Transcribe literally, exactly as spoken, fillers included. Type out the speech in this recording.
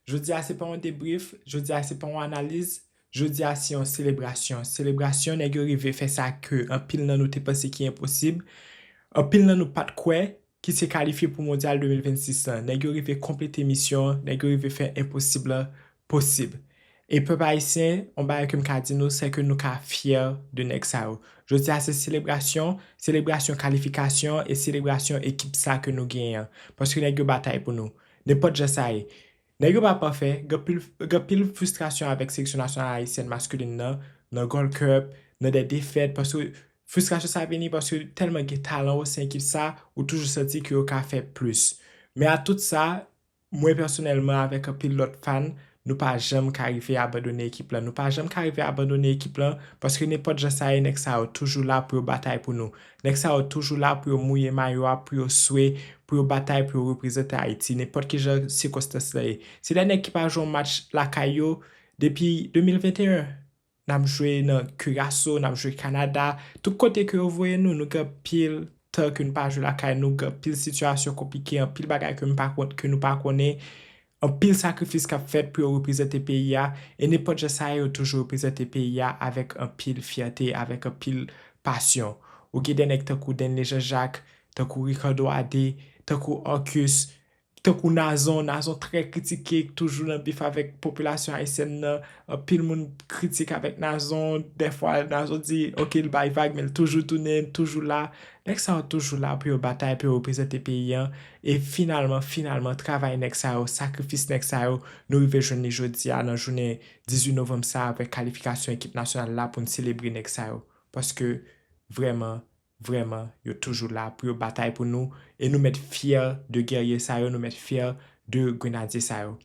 Jodi a se pa yon debrief, jodi a se pa yon analiz, jodi a se yon selebrasyon. Selebrasyon, nèg yo rive fè sa ke anpil nan nou te panse ki enposib, anpil nan nou pa t kwè, ki se kalifye pou Mondyal de mil vennsis lan. Nèg yo rive konplete misyon, nèg yo rive fè enposib la posib. E pèp ayisyen, yon bagay ke m ka di nou, se ke nou ka fyè de nèg sa yo. Jodi a se selebrasyon, selebrasyon kalifikasyon e selebrasyon ekip sa ke nou genyen an. Paske nèg yo batay pou nou. Nenpòt jan sa ye. Nèg yo pa pafè, gen pil, gen pil fristrasyon avèk seleksyon nasyonal ayisyèn maskilin nan, nan Gold Cup, nan de defèt, paske fristrasyon sa vini paske tèlman gen talan o sen ekip sa, ou toujou santi ke yo ka fè plis. Men a tout sa, mwen pèsonèlman avèk anpil lòt fan, nou pa janm ka rive abandone ekip lan. Nou pa janm ka rive abandone ekip lan paske nenpòt jan sa ye, nèg sa yo toujou la pou yo batay pou nou. Nèg sa yo toujou la pou yo mouye mayo a, pou yo swe, pou yo batay, pou yo reprezante Ayiti. Nenpòt ki jan sikonstans la ye. Se de nèg ki pa jwe yon match lakay yo depi de mil venteyen. N ap jwe nan Curaçao, n ap jwe Kanada. Tout kote ke yo voye nou, nou gen pil tan ke nou pa jwe lakay nou, gen pil sitiyasyon konplike, anpil bagay ke nou pa kon-, ke nou pa konnen, anpil sakrifis k ap fèt pou yo reprezante peyi a, e nenpòt jan sa ye, yo toujou reprezante peyi a avèk anpil fyète, avèk anpil pasyon. Ou gen de nèg tankou Denley Jean-Jacques, tankou Ricardo Adé, tankou Arcus, tankou Nazon, Nazon trè kritike, toujou nan bif avèk popilasyon ayisyèn nan. Anpil moun kritik avèk Nazon. Dèfwa, Nazon di, oke, l bay vag, men l toujou tounen, l toujou la. Nèg sa yo toujou la pou yo batay, pou yo reprezante peyi an. E finalman, finalman, travay nèg sa yo, sakrifis nèg sa yo, nou rive jwenn li jodi a nan jounen dizuit novanm sa a avèk kalifikasyon ekip nasyonal la pou n selebre nèg sa yo. Paske, vrèman, vrèman, yo toujou la pou yo batay pou nou. E nou mèt fyè de gèrye sa yo, nou mèt fyè de grenadye sa yo.